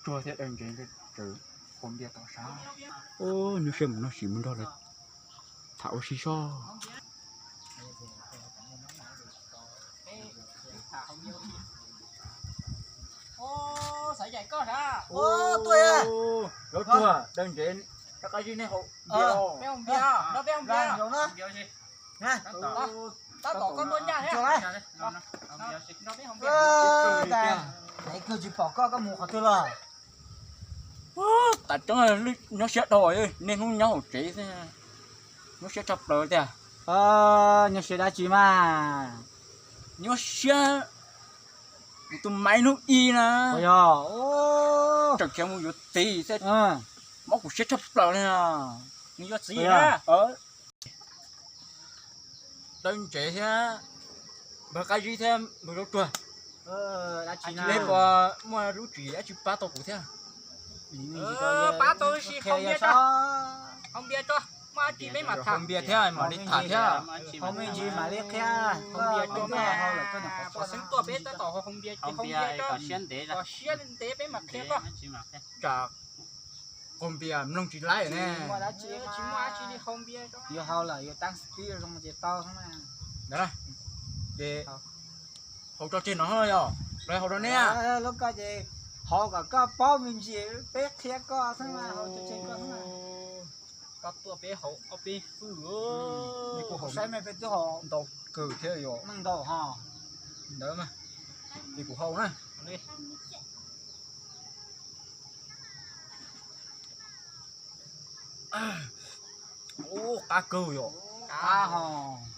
Tsuag thiab Dawb Ntsev nkawd tseem haus npias tom sab. Nyuaj siab mus noj sim mus nrog lawv tham ua si soj. Lawv tuag, Dawb Ntsev, Qab Zib, nej haus npias. Peb haus npias, nrog peb haus npias. Tab tom koj tuaj ncaj thiab. Nrog peb haus npias. Nws tsis pom koj, koj mus qhov twg los? Tas tsob, nyuaj siab dhau, niaj hnub nyob hauv tsev xwb, nyuaj siab tshaj plaws tiag. Nyuaj siab dab tsi mas? Nyuaj siab kuv tus Maiv hnub ib na, tseem khiav mus yuav txiv xwb, mob kuv siab tshaj plaws li. Nws yuav txiv na. Dawb Ntsev thiab npawg Qab Zib thiab npawg Zaub Tsuag, nej puas muaj lub tswv yim dab tsi pab tau kuv thiab? Pab tau ib si, haus npias tso, haus npias tso, muaj dab tsi peb mam tham, npias thiab mam li tham thiab. Haus me ntsis mam li qhia, haus npias tso, pom xeeb tuaj peb tab tom haus npias, haus npias tso, kom siab ntev peb mam qhia koj. Tsam qaug npias mloog tsis laib ne. Tsis muaj dab tsi li, haus npias tso. Yuav haus lawm yuav tab tib zoo ces tau xwb na. Ces haus tso tseg no yog los haus rau neb. Lub koj ces haus kom koj paub me ntsis, peb qhia koj xwb mas, haus tso tseg koj xwb na. Koj tuaj peb haus ob peb hwj. Kuv saib me peb twb haus ntau kawg thiab yom. Meej ntau ho. Ntawd mas, ces kuv haus na. Ub, qab kawg yom.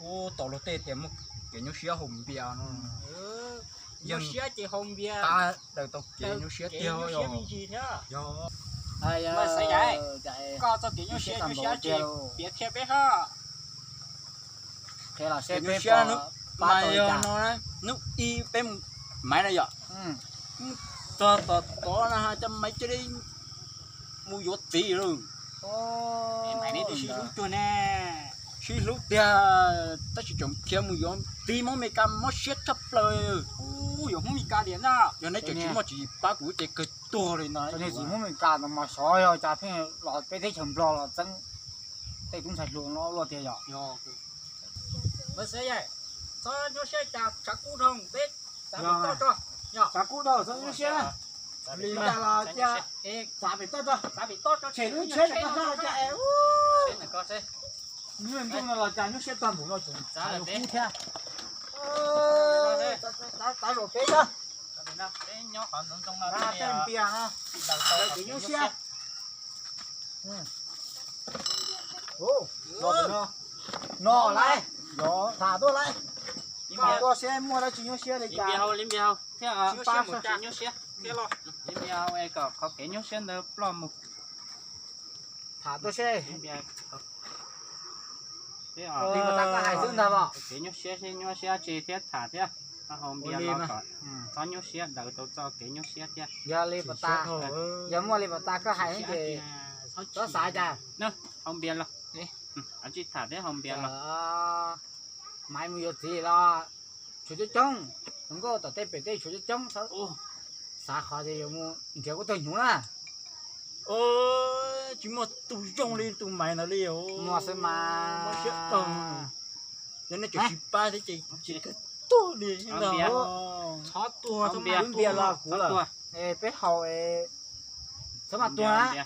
Ub, tau luag tej tias muaj kev nyuaj siab haus npias no. Nyuaj siab ces haus npias, qab daws tau kev nyuaj siab tiag yom. Yog. Koj txoj kev nyuaj siab, nyuaj siab ces piav qhia peb hab. Kev nyuaj siab mas yog no, hnub ib peb mus Maiv na yom, txog tom tod na cov Maiv cia li mus yuav txiv lawm. Sib hlub cuag ne, sib hlub tiag, tab sis tseem khiav mus yuav txiv Hmoob Amelikas mob siab tshaj plaws. Ub, yuav Hmoob Amelikas tiag na. Yog neb tseem tsis muaj tswv yim pab kuv ces kawg tuag li no. Txiv Hmoob Amelikas no mas xyov yog cas pheej los peb teb chaws Nplog los txeeb tej tub ntxhais hluas no luaj tiag yom. Txhob nyuaj siab cas, tsav kub dhau, peb txav pem toj tso. Tsav kub dhau, txhob nyuaj siab. Li cas los cia, txav pem toj tso. Tshem lub tsheb ntawm koj tso, cas es nyuaj ntuj no los cas nyuaj siab tag npaum no, tseem txav yuav kub thiab. Txav zaum peb tso. Tej npias no, kev nyuaj siab. No lawm, tham tuaj lawm. Tham tuaj seb muaj dab tsi nyuaj siab li cas. Li npias hau thiab, nyuaj siab kom qhov kev nyuaj siab ntawd ploj mus. Tham tuaj seb. Li puas tas koj hais xwb ntag los? Kev nyuaj siab, nyuaj siab tsi thiab tham thiab, koj haus npias los kom txhob nyuaj siab, daws tau txoj kev nyuaj siab thiab. Yog li puas tas, yog muaj li puas tas koj hais ces txhob xav cas. Haus npias los, tsis tham thiab, haus npias los. Maiv mus yuav txiv los tshuav coob coob, hluas nkauj tom tej pem tej tshuav coob coob, xav qhov tias yuav mus nrhiav kuv tug hnyuv na. Tsis muaj tus zoo li tus Maiv ntawd li. Muaj xwb mas. Yog nej tseem tsis pab thiab ces tsis kawg tuag li. Txhob tuag, txhob npias los kuv lawm. Peb haus, txhob mas tuag na.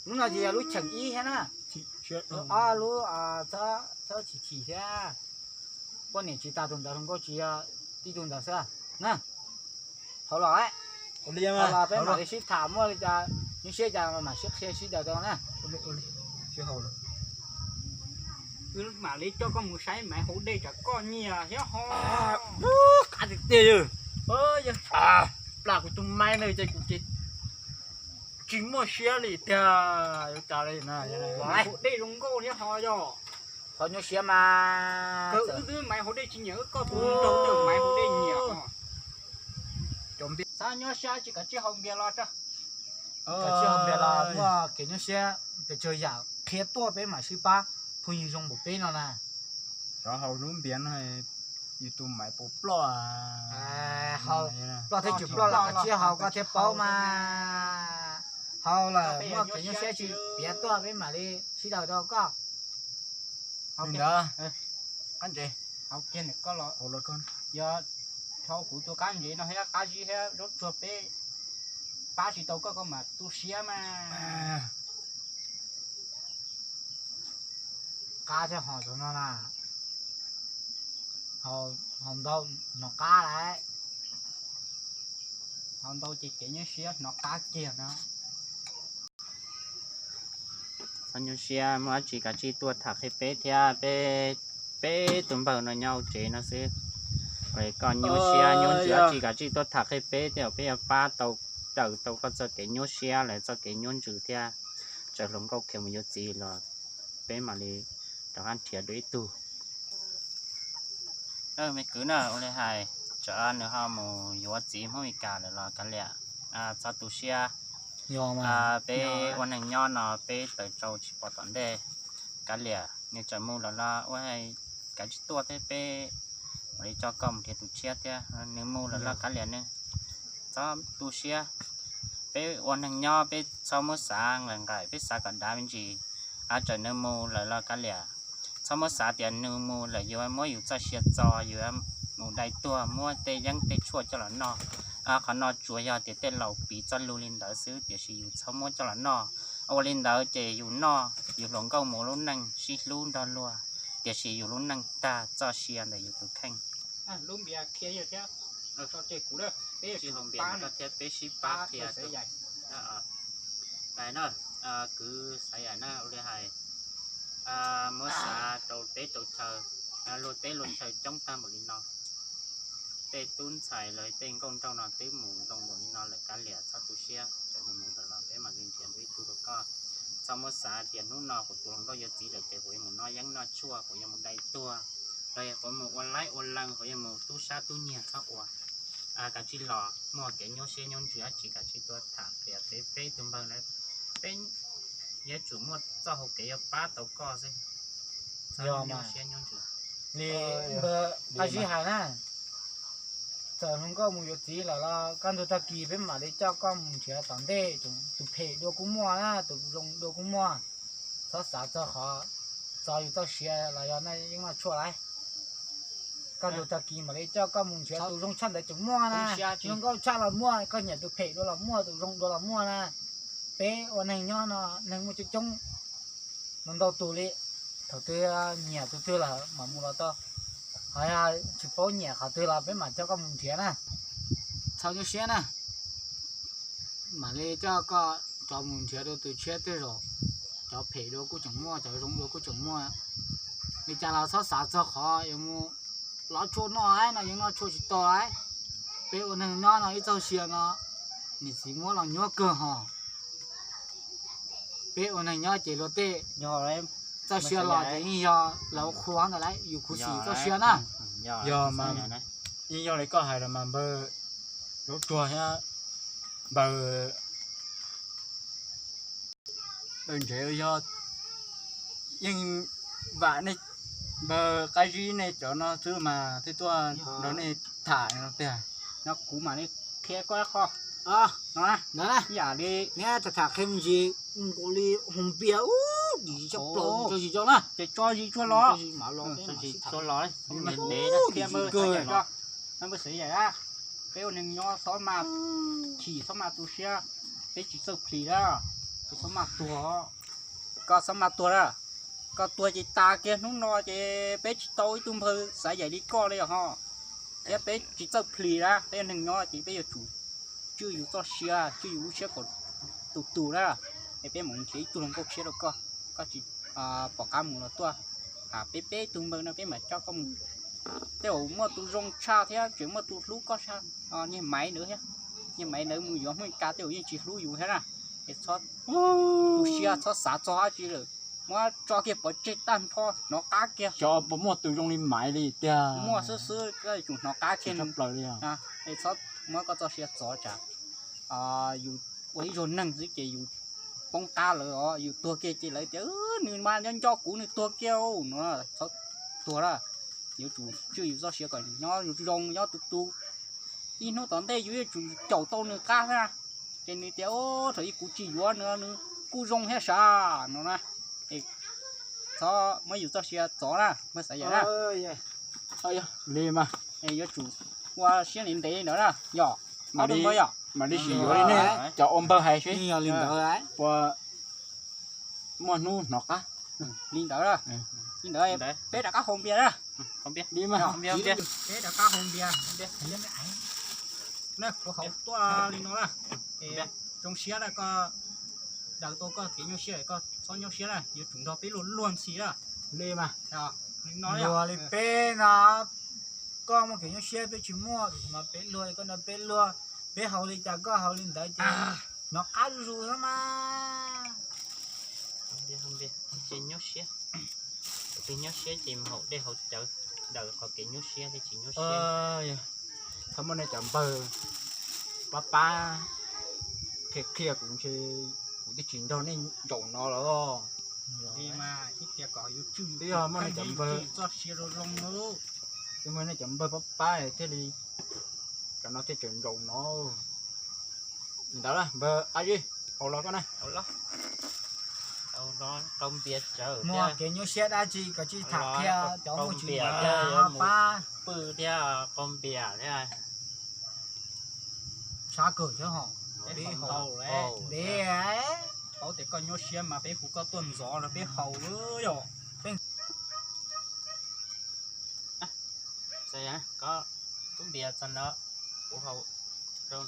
Lub no ces yog lub cheem ib thiab na. Ob lub txhob chim chim thiab. Poj niam tsis tas tus ntawd, hluas nkauj tsis yog tib tug ntawd xwb na. Haus los, haus los peb mam li sib tham, muaj li cas nyuaj siab cas mam sib qhia sib daws tau na. Wb mam li coj koj mus saib Maiv haus dej tsam koj nyiam thiab ho. Qab tiag tiag. Yog plam kuv tus Maiv no ces kuv ces tsis muaj siab li tiag. Yuav cas li na, haus dej zoo nkauj thiab ho yog. Qhov nyuaj siab mas kawg, wb twb Maiv haus dej tsis nyiam, wb koj tus nraug twb Maiv haus dej nyiam. Xav nyuaj siab tsis kav tsij haus npias los tso. Kav tsij haus npias los muaj kev nyuaj siab, pes tsawg yam qhia tuaj peb mam sib pab, phooj ywg zoo npaum peb no na. Xyov haus lub npias no Yus tus maiv puas ploj? Hau, ploj thiab tsis ploj los tsiab hau koj thiaj paub mas. Hau lawm muaj kev nyuaj siab tsis piav tuaj peb mam li sib daws rau koj. Li ntawd, qab ntsev. Hau kiag ntawm koj los, yog dhau kuv tus qab ntsev no thiab qab zib thiab zaub tsuag peb pab tsis tau koj, koj mam tu siab mas. Qab thiab hos rau no na. Hau ntau hnov qab lawm. Hau ntau ces kev nyuaj siab hnov qab kiag no. Txhob nyuaj siab, muaj dab tsi kav tsij tuaj tham qhia peb thiab, peb, peb tus npawg no nyob hauv tsev no xwb. Koj nyuaj siab nyuaj ntsws dab tsi kav tsij tuaj tham qhia peb thiab, peb yuav pab tau, raws tau koj txoj kev nyuaj siab los txoj kev nyuaj ntsws thiab. Txawm hluas nkauj khiav mus yuav txiv los peb mam li rov qab nrhiav dua ib tug. Me kwv na, ua li hais, txawm nws ho mus yuav txiv Hmoob Mes Kas lawm los kav liam, txhob tu siab. Peb ua neeg nyob no peb tawm tsau tsis pom tom ntej. Kav liam, nws txawm mus lawm los ua, kav tsij tuaj thiab, peb mam li coj koj mus nrhiav tus tshiab thiab. Nws mus lawm los kav liam, nws txhob tu siab. Peb ua neeg nyob peb txhob muab xav nqaim nqaim, peb xav kom dav me ntsis. Txawm nws mus lawm los kav liam, txhob muab xav tias nws mus lawm yuav muab yus txoj sia txo, yuav mus dai tuag muab tej yeeb tej tshuaj coj los noj. Qhov no tsuas yog tias tej laus piv txoj lus li ntawd xwb, tiam sis yus txhob muab coj los noj. Ua li ntawd ces yus noj, yus hluas nkauj mus lub neej sib hlub nrog luag, tiam sis yus lub neej tag txoj sia ntawm yus tus kheej. Lub npias qhia thiab, tso tseg kuv, peb sib pab thiab, peb sib pab qhia. Tais na, kwv Xav Yaim na, ua li hais, muab xav rau teb rau chaw, luag teb luag chaw coob tag npaum li no. Tej tub ntxhais los tej nkauj nraug no twb mus zoo npaum li no lawm, kav liam txhob tu siab, txawm nws mus lawm los peb mam li nrhiav dua ib tug rau koj. Txhob muab xav tias hnub no kuv tus hluas nkauj yuav txiv lawm ces kuv yuav mus noj yeeb noj tshuaj, kuv yuav mus dai tuag, los yog kuv mus ua laib ua lees, kuv yuav mus tub sab tub nyiag, txhob ua. Kav tsij los, muaj kev nyuaj siab nyuaj ntsws dab tsi kav tsij tuaj tham qhia peb, peb tug npawg na, peb yuav tsum muaj txoj hau kev yuav pab tau koj xwb. Txhob nyuaj siab nyuaj ntsws. Li npawg Qab Zib hais na, txawm hluas nkauj mus yuav txiv lawm los kaj ntug tag kis peb mam li coj koj mus nrhiav tom ntej, tus phem dua kuj muaj na, tus zoo dua kuj muaj. Txhob xav txog qhov txog yus txoj sia los yog noj yeeb noj tshuaj lawm. Kaj ntug tag kis mam li coj koj mus nrhiav tus zoo tshaj ntawd tseem muaj na, zoo nkauj tshaj los muaj, koj nyiam tus phem dua los muaj, tus zoo dua los muaj na. Peb ua neeg nyob no neeg muaj coob coob, ntau ntau tus li, thaum twg nyiam tus twg lawm mam mus los tau, ho yog tsis paub nyiam qhov twg los peb mam coj koj mus nrhiav na. Txhob nyuaj siab na, mam li coj koj rov mus nrhiav dua tus tshiab tej zaum, cov phem dua kuj tseem muaj, cov zoo dua kuj tseem muaj. Li cas los txhob xav txog qhov yuav mus lov tshuaj noj, noj yeeb noj tshuaj tsis tau lawm. Peb ua neeg nyob no ib txoj sia no, niam txiv muab los nyuaj kawg hos. Peb ua neeg nyob ces luag tej txoj sia los ces yeej yog lawv qhua ntawd lawm, yus khuv xim txoj sia na. Yog mas, yeej yog li koj hais los mas npawg Zaub Tsuag thiab npawg Ntsev, yog yeej vam nej npawg Qab Zib nej cov no xwb mas thiaj tuaj nrog nej tham no tiag. No kuv mam li qhia koj qho no, ib yam li tham tham qhia me ntsis nkaus li hoo npias ub, dim zis tshaj plaws, tso zis tso na, ces tso zis tsuag los, tso zis tsuag los, npawg Xav Yaim, peb ua neeg nyob txhob maj chim, txhob maj tu siab, peb tsis txawj plhis na, txhob maj tuag, koj txhob maj tuag na, koj tuag ces tas kiag hnub no ces peb tsis tau ib tug npawg Xav Yaim li koj li ho, thiab peb tsis txawj plhis na, peb ua neeg nyob ces peb yuav tsum tswj yus txoj sia, tswj yus lub siab kom tus tus na, es peb mam nrhiav ib tug hluas nkauj tshiab rau koj, koj tsis pom qab mus los tuaj, peb peb tug npawg no peb mam coj koj mus. Tej zaum muaj tus zoo tshaj thiab tseem muaj tus hlub koj tshaj, niag Maiv ntawd thiab, niag Maiv ntawd mus yuav Hmoob Mes Kas tej zaum yeej tsis hlub yus thiab na, es txhob tu siab, txhob xav txog dab tsi lawm, muab tso kiag pov tseg tag nrho, hnov qab kiag. Xyov puas muaj tus zoo li Maiv li tiag. Muaj xwb xwb, koj yuav tsum hnov qab kiag tshaj plaws li. Es txhob muab koj txoj sia txov tsam yus ua ib zaug neeg xwb ces yus poob qab lawm os, yus tuag kiag ces lawv tias nws mas nco nco kuv nws tuag kiag no, txhob tuag na. yuav tsum tswj yus txoj sia kom nyob zoo, nyob tu tu. Ib hnub tom ntej yus yuav tsum caum tau nws qab na. Ces nws tias, Ub, thaum ub kuv tsis yuav nws, nws kuj zoo thiab sav no na. Txhob muab yus txoj sia txov na, npawg Xav Yam na. Li mas yuav tsum ua siab ntev ntev li ntawd na, yog ob tug npawg yom. Mam li sim yuav li nej cov ua npawg hais seb puas muaj hnub hnov qab. Li ntawd, li ntawd peb rov qab haus npias na. Li mas peb rov qab haus npias. Kuv haus tuaj li no na. Zoo siab na, koj daws tau koj kev nyuaj siab, koj txhob nyuaj siab na, yuav tsum nrog peb luag luag ntxhi na. Li mas luag li peb no, koj muaj kev nyuaj siab peb tsis muaj, no peb luag, koj nrog peb luag, peb haus li cas koj haus li ntawd ces hnov qab zuj zus xwb mas. Tsis nyuaj siab, tsis nyuaj siab ces mus haus dej haus cawv daws qhov kev nyuaj siab thiaj tsis nyuaj siab. Txhob muab nej cov npawg pab pab qhia qhia kuv ntshe kuv twb tsis nrog nej nraum no los. Li mas thiaj tias kom yus tswj, twb yog muaj nej cov npawg, txoj sia zoo zoo, twb muaj nej cov npawg pab pab thiaj li cov no thiaj tseem nraum no. Li ntawd npawg Ab Zib, haus los koj na. Muaj kev nyuaj siab dab tsi koj cia li tham qhia cov muaj tsis muaj pab. Pw thiab qau npias thiab. Sab kawg thiab hos. Ntev, paub tias koj nyuaj siab mas peb hu koj tuaj ntxov no peb haus yom. Koj tub npias txog no, kuv haus. Noj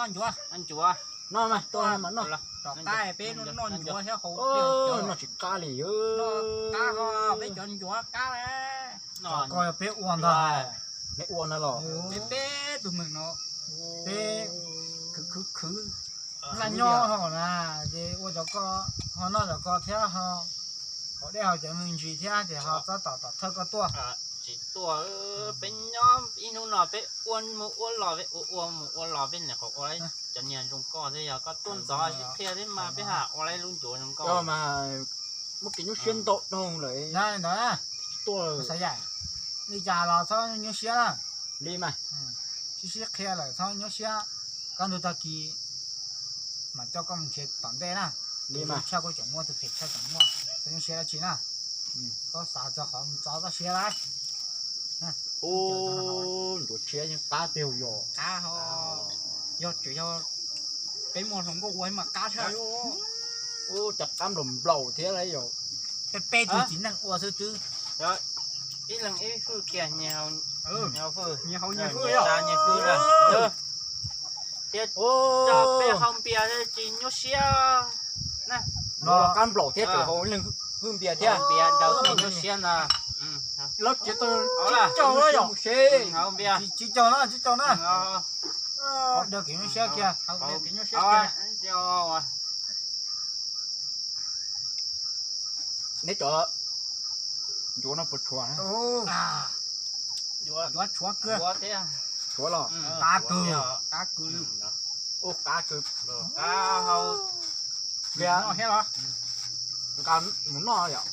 ncuav, noj ncuav, noj mas tuaj mas noj. Tom qab peb noj ncuav thiab haus, noj tsis qab li. Qab ho, peb cov ncuav qab. Koj yog peb ua ntag, peb ua ntag los peb, peb tug neeg no, peb khwv khwv khwv laj nyob hos na, ces ua cov ko, ho noj cov ko thiab ho haus dej haus cawv me ntsis thiab ces ho txob tom tom thawj koj tuaj. Tsis tuaj, peb nyob ib hnub no peb ua mus ua los, peb ua ua mus ua los, peb nyuam qhuav ua cov niag zoo koj thiab, yog koj tuaj ntxov sib qhia thiab mas peb ha ua lub ncuav zoo koj mas. Muaj kev nyuaj siab ntau dhau lawm. Ntawd, tsis tuaj. Xav yaim, li cas los txhob nyuaj siab na. Li mas, sib sib qhia lawm txhob nyuaj siab. Kaj ntug tag kis mam coj koj mus nrhiav tom ntej na. Li mas tshaj kuj tseem muaj, tus phem tshaj tseem muaj, txhob nyuaj siab dab tsi na. Koj xav txog qhov mus txov txoj sia lawm. Ub, ncuav tshiab yeej qab tiag yom. Qab ho, yog tseem yog peb muaj hluas nkauj ua mas qab tshaj. Ub, cov qab nplaum nplaum thiab yom. Peb, peb tug txiv neej ua xwb twb. Ib leeg ib hwj kiag, nyias haus nyias hwj, nyias haus nyias hwj, nyias hwj. Thiab tso peb haus npias thiaj tsis nyuaj siab. No los qab nplaum thiab, tseem haus ib leeg hwj npias thiab. Npias daws tsis nyuaj siab ntag. Lawv tsis tau, tsis caug na yom. Haus npias, tsis caug na, tsis caug na. Daws kev nyuaj siab kiag, haus kev nyuaj siab kiag. Neb cov ncuav no puas tshuav? Ncuav tshuav kawg. Tshuav los? Qab kawg. Qab kawg. Ua qab kawg. Qab hau. Npias, nqa mus noj yom.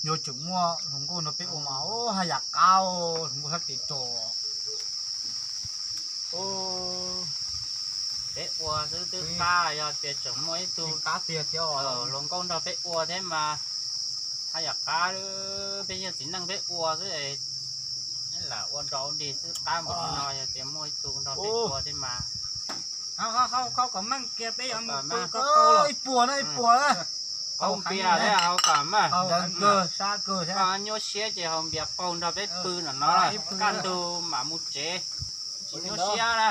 Yuav tsum muaj hluas nkauj nrog peb ua mas haj yam qab, hluas nkauj sab tes tos. Peb ua xwb twb qab, yog tias tseem muaj ib tug qab tiag thiab, hluas nkauj nrog peb ua thiab mas haj yam qab. Peb yog txiv neej peb ua xwb, lam ua nrog ua nrig xwb qab npaum no, yog tias muaj ib tug nrog peb ua thiab mas. Ib puas na, ib puas na. Qaug npias thiab haus kom mas. Nyuaj siab ces haus npias qaug nrog peb pw no no, kaj ntug mam mus tsev, tsis nyuaj siab na.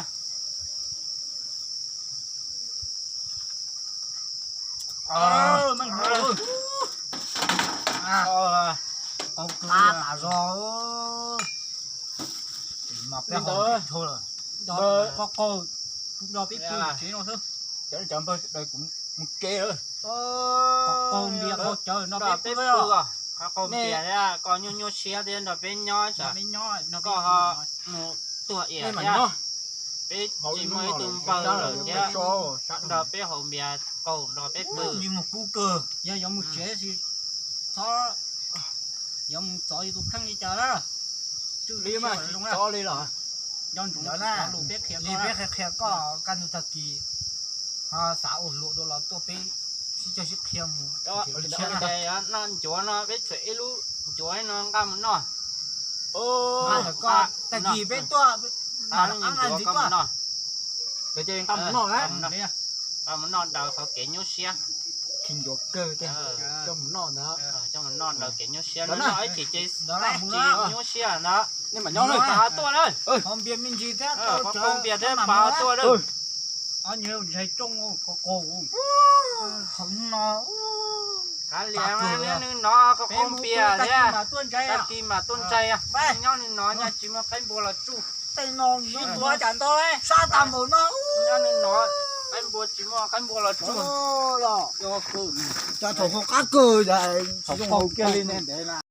Qaug tas zog. Mas peb haus dhau lawm. Qaug qaug nrog peb pw tsev no xwb. Cov npawg, kuv mus tsev lawm. Qaug npias qaug cawv nrog peb pw. Qaug npias thiab koj nyuaj nyuaj siab thiab nrog peb nyob, koj ho mus tuag iam thiab. Peb tsis muaj ib tug npawg lawm thiab, nrog peb haus npias qaug nrog peb pw. Yog yuav mus tsev, Txhob yuav mus txov yus tus kheej li cas lawm. Li mas tsis txov li los? Nco ntsoov lus peb qhia koj, kaj ntug tag kis ho xav ua hluas dua los tuaj peb sib cog sib qhia mus. Noj ncuav no peb tshuav ib lub ncuav no nqa mus noj. Tag kis peb tuaj, nqa mus noj, nqa mus noj daws qhov kev nyuaj siab. Coj mus noj ntag, coj mus noj daws kev nyuaj siab, noj ib chim ces tsis nyuaj siab ntag. Pav tuaj lawm, qhov npias me ntsis thiab, qhov npias thiab pav tuaj lawm. Kav liam, nyob nws no qhov qhov npias thiab, tag kis mas tuaj ntsais, nyob nws no nyaj tsis muaj qaib npua los tsuj. Sab tas npaum no, nyob nws no qaib npua tsis muaj qaib npua los tsuj. Cov thaum qab kawg, thaum qab kiag li ne ntev na.